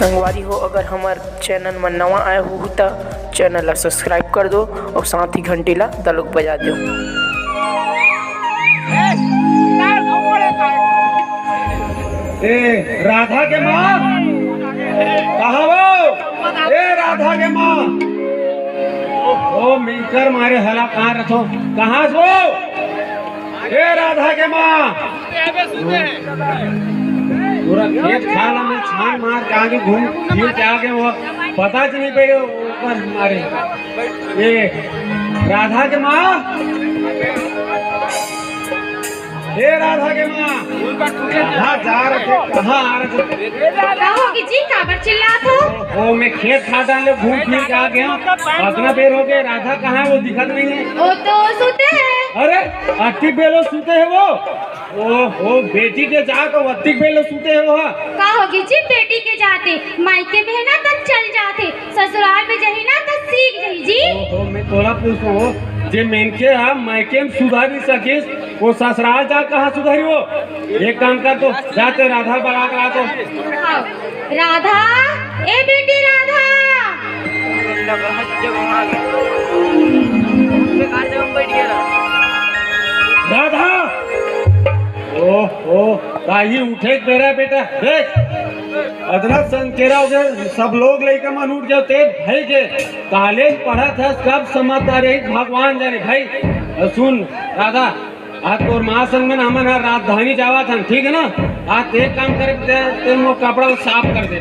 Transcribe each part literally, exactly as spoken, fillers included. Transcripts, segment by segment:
संगवारी हो, अगर हमर चैनल म नवा आए हो त चैनल ला सब्सक्राइब कर दो और साथ ही घंटी ला दलोक बजा दो। ए राधा के माँ, कहाँ वो? ए राधा के माँ, ओ मिंकर मारे हला कहाँ रथो, कहाँ से वो? ए राधा के माँ, पूरा खेत खार में छान मार के आगे घूम फिर के आगे वो पता च नहीं पड़े ऊपर मारे। ए राधा के माँ, ए राधा के माँ, कहाँ जा रहे थे, कहाँ आ रहे थे? का होगे जी, काबर चिल्लात हो? ओ, मैं खेत खार डाले घूम फिर के आ गया। अतना बेर हो गया, राधा कहाँ है, वो दिखत नहीं है। वो तो सुते है। अरे, अतिक बेलो सुते है वो। ओ हो, बेटी के जात अउ अतिक बेलो सुते है वो। का होगे जी, बेटी के जात हे, मायके में हे ना त चल जात हे, ससुराल में जही ना त सीख जही जी। ओ हो, मैं तोला पूछो हो, जे मेनखे हा मायके में सुधार नहीं सकिस, वो ससुराल जा कहाँ सुधारी वो? एक काम कर तो, जा ते राधा बला के ला तो। हाँ। राधा, ए बेटी राधा। राधा, ओ हो, काही उठे के बेरा बेटा, देख, अतना संकेरा हो गया, सब लोग लइका मन उठ जाओ, ते भाई के कॉलेज पढ़त हस, कब समझदार है भगवान जाने भाई। सुन राधा, आज तोर माँ संग में हमन ह राजधानी जावत हन, ठीक है ना? आज ते एक काम करे, ते, ते मोर कपड़ा ला साफ कर दे।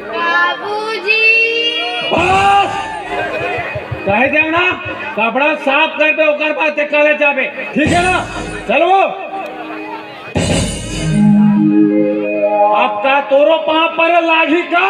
बाबूजी। बस! कहे देव ना, कपड़ा साफ कर दे, ओकर बाद ते कॉलेज जाबे, ठीक है ना? चलो। अब का तोरो पाँव पर लागी का?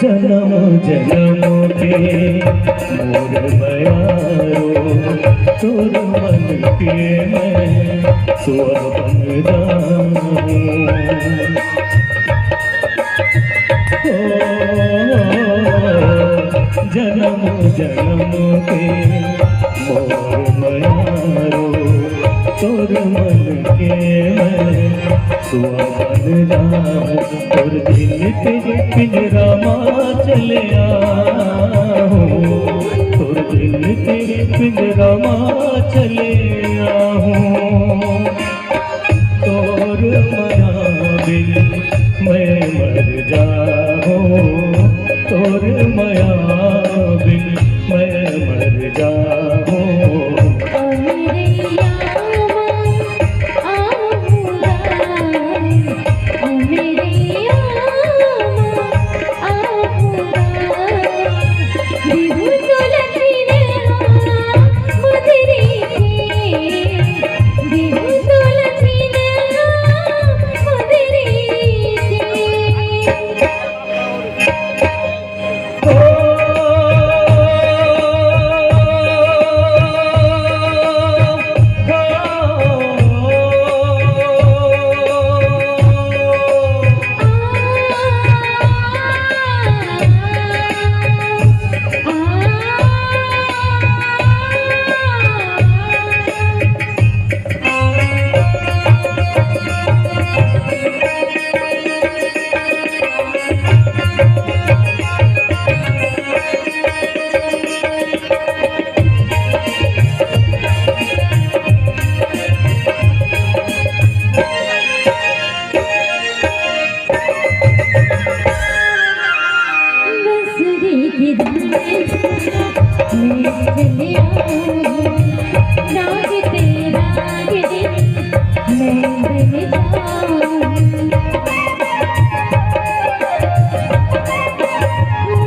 जनम जनम के मोर मयारो, तोर मन के मैं सुहावन गाहूँ। ओ, जनम जनम के मोर मयारो, तोर मन के मैं सुहावन गाहूँ। तोर दिल के पिंजरा मा चले आहूँ, तोर दिल के पिंजरा मा चले आहूँ। तोर मया बिन मैं मर जाहूँ, तोर मया बिन मैं मर जाहूँ। ओ मेरे यामा, आहूँ गा, ओ मेरे यामा, आहूँ गा। देहूँ तोला चिन्हा मुंदरी के, देहूँ तोला चिन्हा मुंदरी के। बंसुरी की धुन में चले आओ, राग तेरा गिरे, मैं बन जाऊं।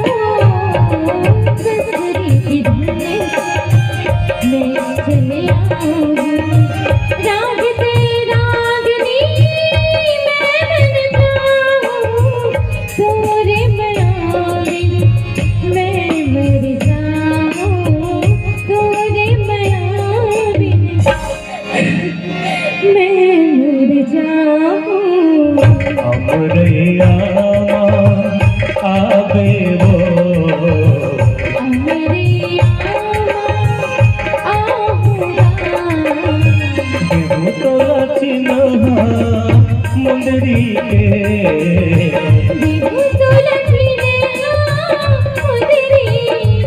ओ, बंसुरी की धुन में मैं चले आऊं, राग तेरा गिरे, मैं बन जाऊं। तोरे मया बिन मैं मर जाऊं, तोरे मया बिन मैं मर जाऊं। अमरैया मा आबे वो। अमरैया मा आहूँ गा। देहूँ तोला चिन्हा मुंदरी के। देहूँ तोला चिन्हा मुंदरी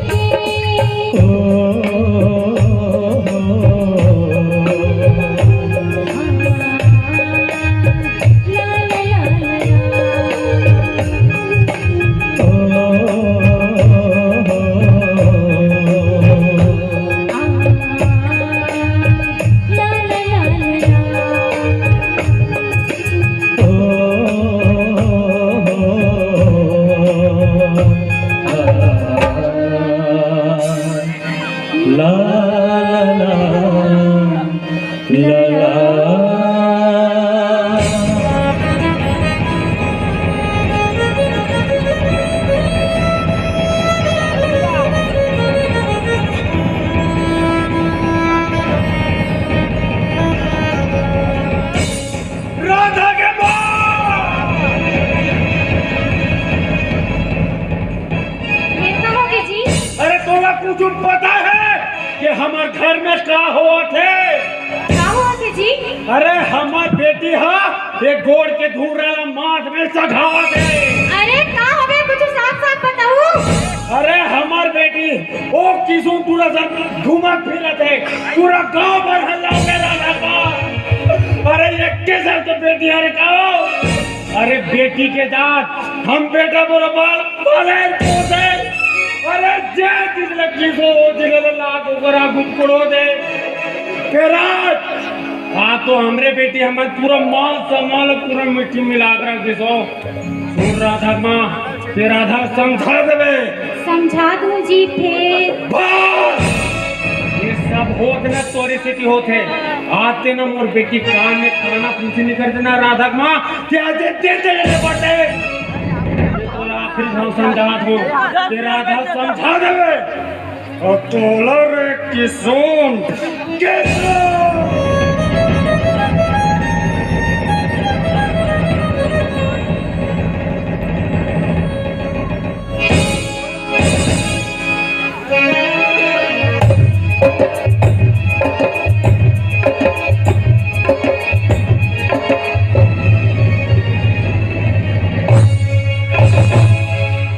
के। ओ, ओ, ओ, ओ। ला, ला, ला, ला, ला। राधा के बाप! ये का होगे जी? अरे तोला कुछ पता है कि हमर घर में का होवत हे? का होवत हे जी? अरे हमर बेटी हा ये गोड़ के धूरा ला माथ में चघावत हे। अरे का होगे, कुछ साफ साफ बताओ। अरे हमर बेटी ओ किसुनपुरा सन घूमत फिरत हे, पूरा गांव भर हल्ला हो गया राधा का। अरे ये कैसे तो बेटी, अरे का हो? अरे बेटी के जात हम बेटा बरोबर पाले पोसे। अरे जे जिसले किसो जिसले लाग ओकर आगू कोड़ो दे। के रात आ तो हमरे बेटी हमन पूरा माल सामान पूरा मिट्टी मिला के रख दिसो। सुन राधा माँ, ते राधा समझा देबे। समझा दूं जी फेर। बस! ये सब होत ना तोरे सेती होत हे। आते ना मोर बेटी कान में काना पूछी नहीं कर देना राधा माँ, ते आज दे दे ले बाटे। ये तोला फिर हम समझात हो, तेरा आधा समझा देवे। और तोला रे किसुन, किसुन।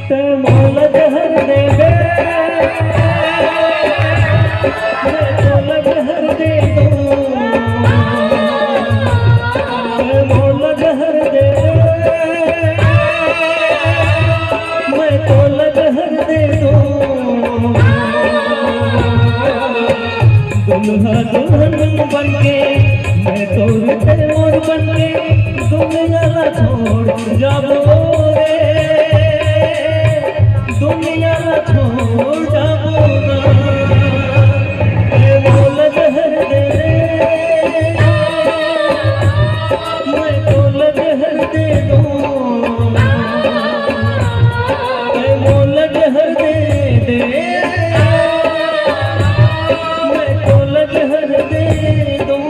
तैं मोला जहर दे दे, मैं तोला जहर दे दूं। तैं मोला जहर दे दे, मैं तोला जहर दे दूं। दुल्हा दुल्हन बनके, मैं तोर तैं मोर बनके, दुनिया ला छोड़ जाबो रे, दुनिया ला छोड़ जाबो ना। ए मोला जहर दे दे, मैं तोला जहर दे दूं। ए मोला जहर दे दे, मैं तोला जहर दे दूं।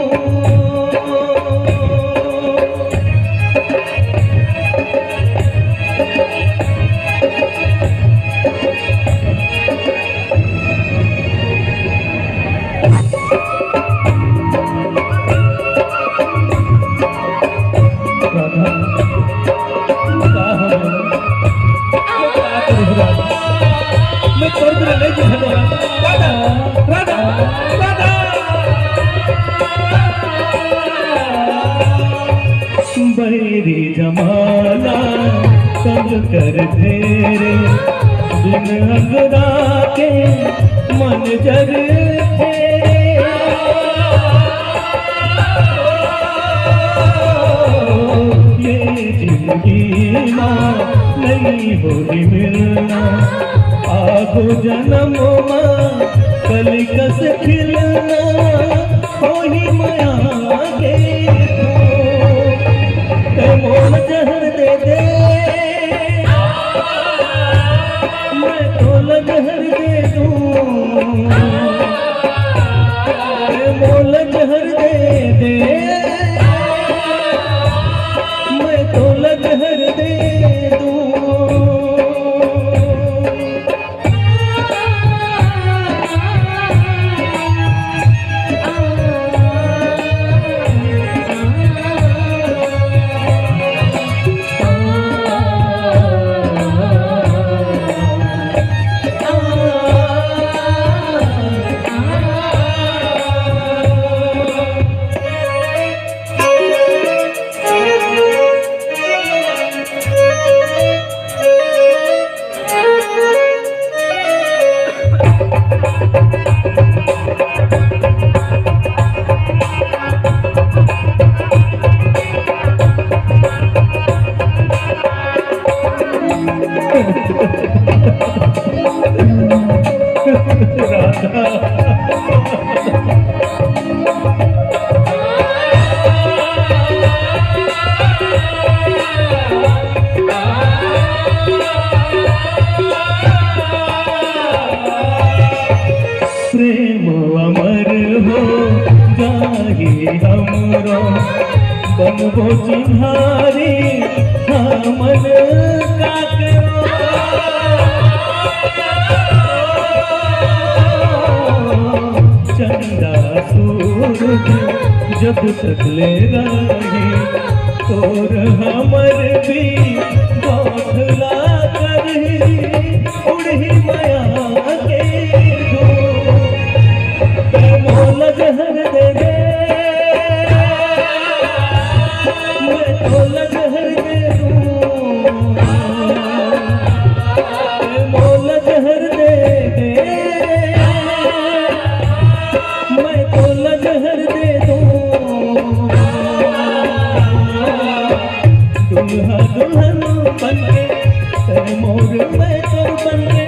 राधा, का हो गया? मैं का करूँ राधा? मैं तोर बिना नहीं जी सकता। राधा, राधा, राधा। बैरी जमाना तंग करथे रे, बिन अगरा के मन जरथे रे। ये जिंदगी मा नहीं होही मिलना, आगू जनम मा कली कस खिलना। होही मया के तू, तैं मोला जहर दे दे, मैं तोला जहर दे दूं। तैं मोला जहर दे दे, मैं तोला जहर दे दूं। प्रेम अमर हो जाही हमरो, बनबो चिन्हारी हमन काकरो। चंदा सूरज जब तक ले रही, तोर हमर भी बौखला करही। उड़ही मया के धूप, तैं मोला जहर दे दे, मैं तोला जहर दे दूं। तैं मोला जहर दे दे, मैं तोला जहर दे दूं। दुल्हा दुल्हन बनके, तैं मोर मैं तोर बनके,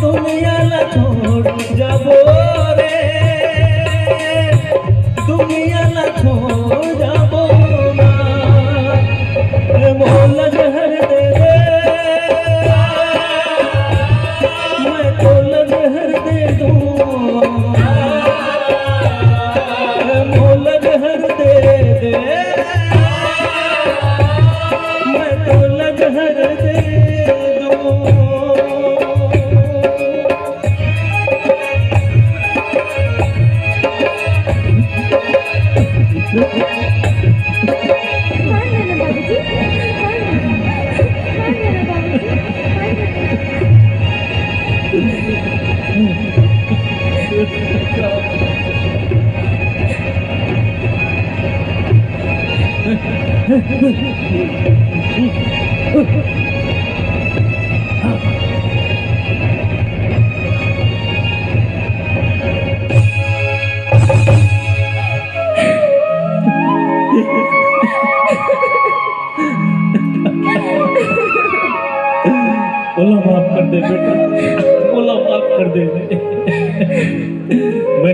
दुनिया ला छोड़ जाबो रे, दुनिया ला छोड़ जाबो ना। ए मोला जहर दे दे, ओला माफ कर दे बेटा, ओला माफ कर दे। मैं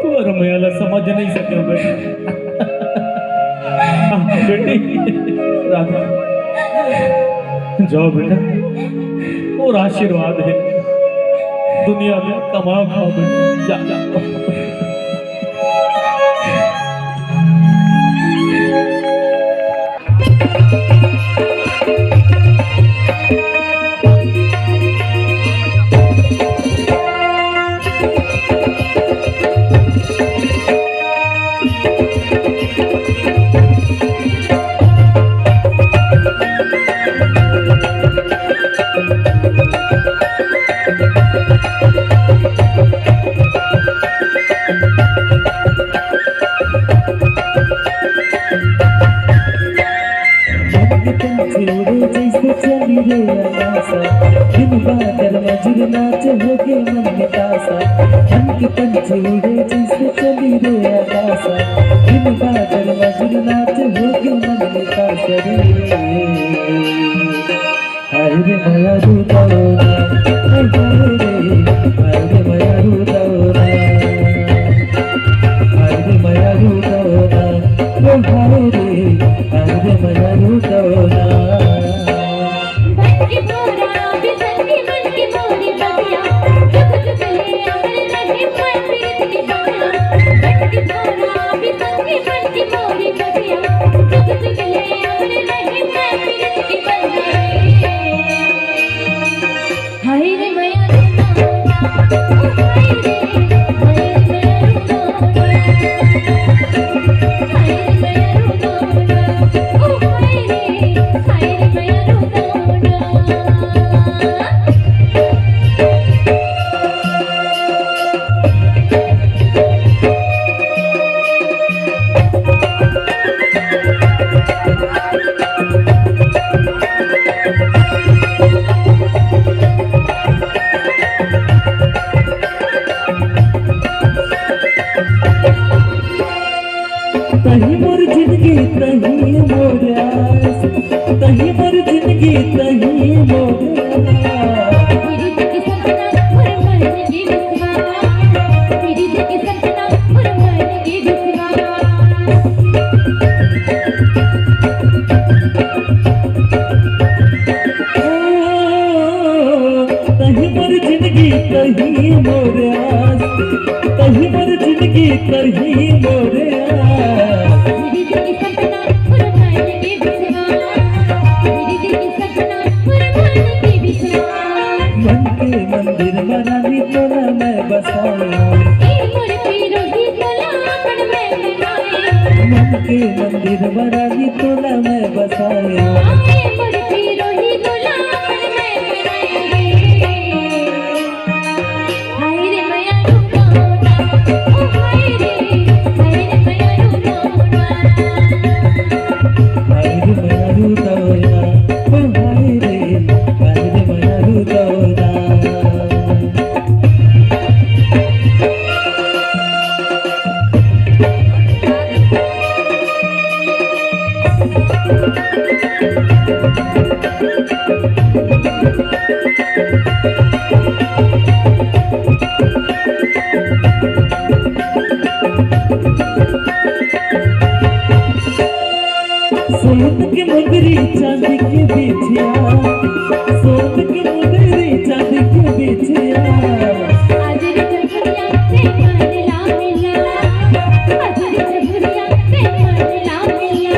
तुम्हारा मया ला समझ नहीं सके बेटा। बेटी, राधा, जाओ बेटा, और आशीर्वाद है, दुनिया में कमाओ खाओ बेटा, जा, जा। मन के पंछी उड़े जैसे चली रे आकाशा, बिन बादल मजुर नाच होगे मन नितासा। मन के पंछी उड़े जैसे चली रे आकाशा, बिन बादल मजुर नाच होगे मन नितासा रे। हाय रे मया रुदौना, ओ हाय रे, हाय रे मया रुदौना, हाय रे मया रुदौना, ओ हाय रे, हाय रे मया रुदौना। बन के भोरा बिसन के मन के मोरी बगिया, जुग जुग ले अमर रहे प्रीत के बगिया। बन के भोरा बिसन के मन के मोरी बगिया, जुग जुग ले अमर रहे प्रीत के बगिया। हाय रे मया रो ना, ओ हाय रे, हाय रे मया रो ना, हाय रे मया रो ना, ओ हाय रे, हाय रे मया रो ना। तही मोर जिंदगी, तही मोर आस, तही मोर जिंदगी, तही मोर आस। तेरी देख सपना मोर मन के विश्वास, तेरी देख सपना मोर मन के विश्वास। ओ, तही मोर जिंदगी, तही मोर आस, तही मोर जिंदगी, तही मोर आस। मेरी दिल की सपना, कुर्बान के बिछड़ा। मेरी दिल की सपना, कुर्बान के बिछड़ा। मन के मंदिर म रानी तोला मैं बसाऊं। ए मोर पीरो ही तोला अपन मैं बनाए। मन के मंदिर म रानी तोला मैं बसाऊं। ए मोर पीरो ही तोला अपन मैं बनाए। हाय रे मया रो ना, ओ हाय रे, हाय रे मया रो ना। हाय रे मया रो ना, ओ हाय रे, हाय रे मया रो ना। सोन के मुंदरी चांदी के बिछिया, सोन के मुंदरी चांदी के बिछिया। आज रे जगरिया ते मन ला मिला, आज रे जगरिया ते मन ला मिला।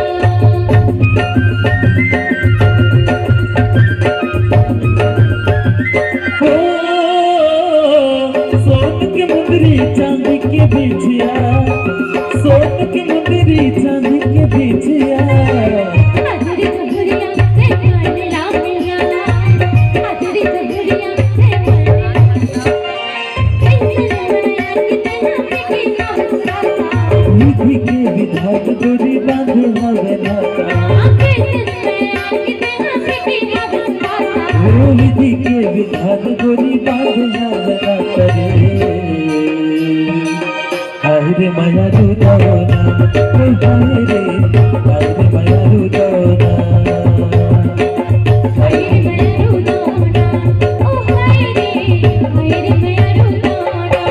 हो, सोन के मुंदरी चांदी के बिछिया, सोन के मुंदरी चांदी के बिछिया। अजरी चुगुरिया ते मन ला मिला, अजरी चुगुरिया ते मन ला मिला। कैसन मया के तैं बोल दी के विधान गोरी बांध ना करे। हाय रे मया रू दौना, ओ हाय रे, हाय रे मया रू दौना। हाय रे मया रू दौना, ओ हाय रे, हाय रे मया रू दौना।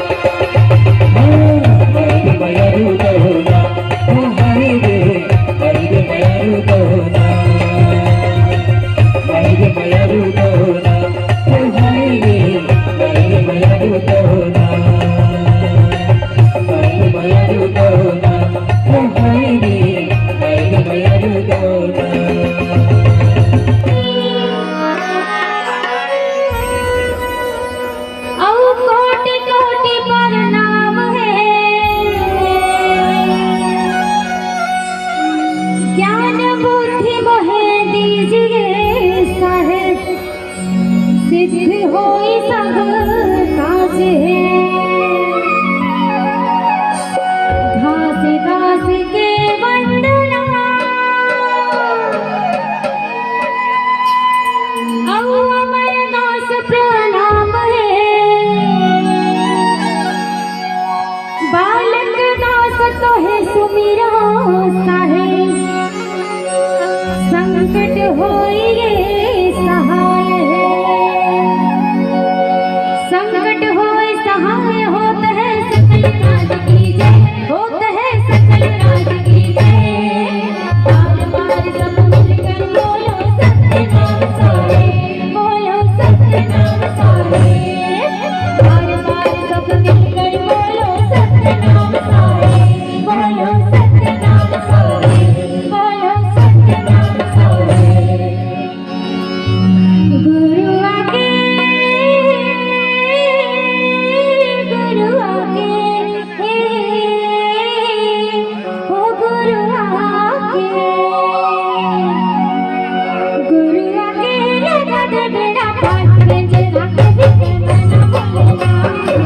हाँ, हाय रे मया रू दौना, ओ हाय रे, हाय रे मया रू दौना। हाय रे मया रू दौना, ओ हाय रे, हाय रे मया रू दौना। हाय रे मया रू दौना, ओ हाय रे, हाय रे मया रू दौना। अउ कोटि कोटि प्रणाम हे। ज्ञान बुद्धि मोहे दीजिए साहेब, सिद्ध होई सब काज हे। घासीदास के वंदना। अउ अमरदास प्रणाम हे। बालक दास तोहे सुमिरा साहेब। संकट होई रे सहाय हे। संकट होई सहाय होत हे सकल काज की जय। होत हे सकल काज की जय। बार बार सब मिलकर बोलो सत्य नाम साहेब। बोलो सत्य नाम साहेब। बार बार सब मिलकर बोलो सत्य नाम साहेब। बोलो सत्य नाम साहेब। बोलो सत्य नाम साहेब। गुरु आगे, गुरु आगे, हे, ओ गुरु आगे, गुरु आगे लगा दे बेड़ा पार, पिंजरा के भीतर मैं ना बोलना।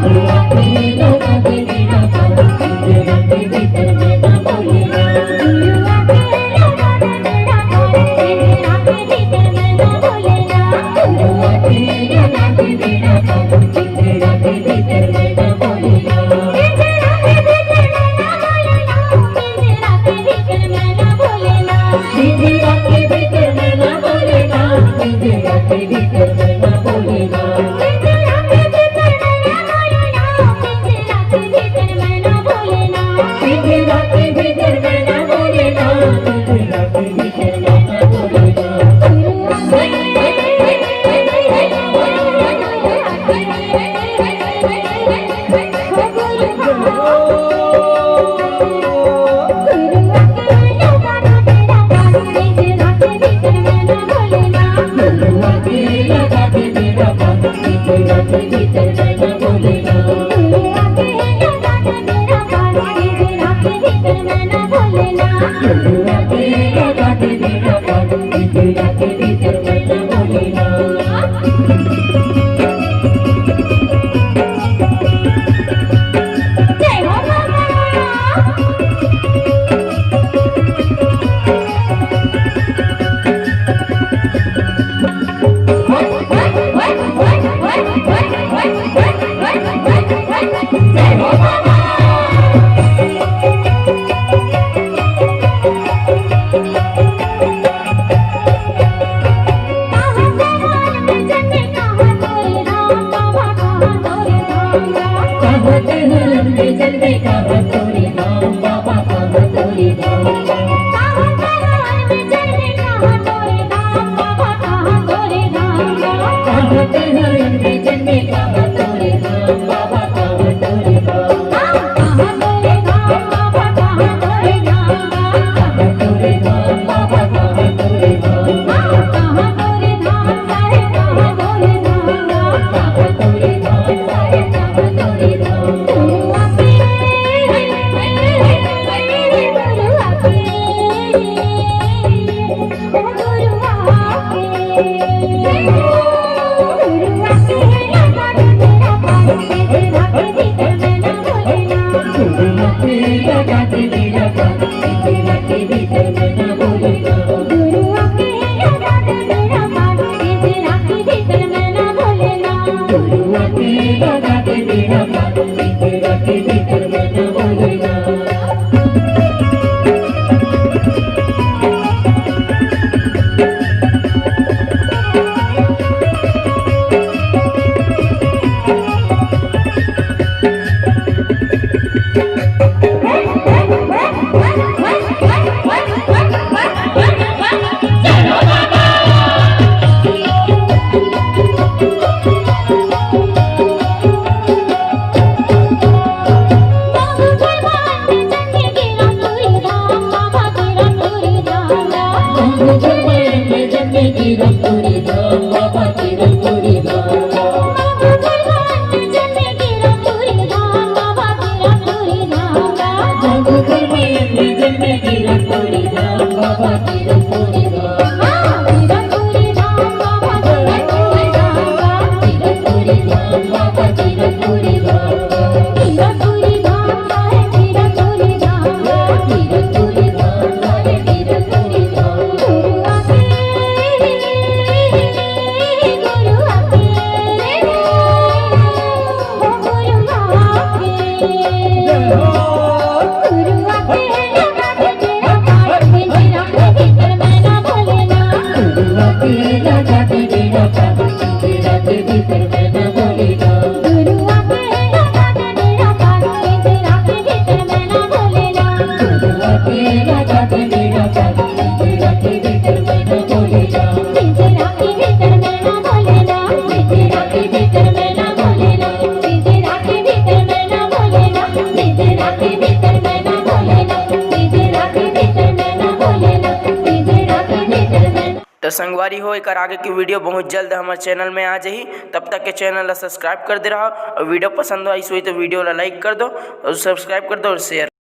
गुरु आगे लगा दे बेड़ा पार, पिंजरा के भीतर मैं ना बोलना। गुरु आगे लगा दे बेड़ा पार, पिंजरा के भीतर मैं ना बोलना। गुरु आगे लगा दे बेड़ा पार, पिंजरा के भीतर मैं ना बोलना। पिंजरा के भीतर मैं ना बोलना। तो संगवारी हो, एकर आगे के वीडियो बहुत जल्द हमर चैनल में आ जाही। तब तक के चैनल ला सब्सक्राइब कर दे रहा, और वीडियो पसंद आइस होही तो वीडियो ला लाइक कर दो, और सब्सक्राइब कर दो, और शेयर।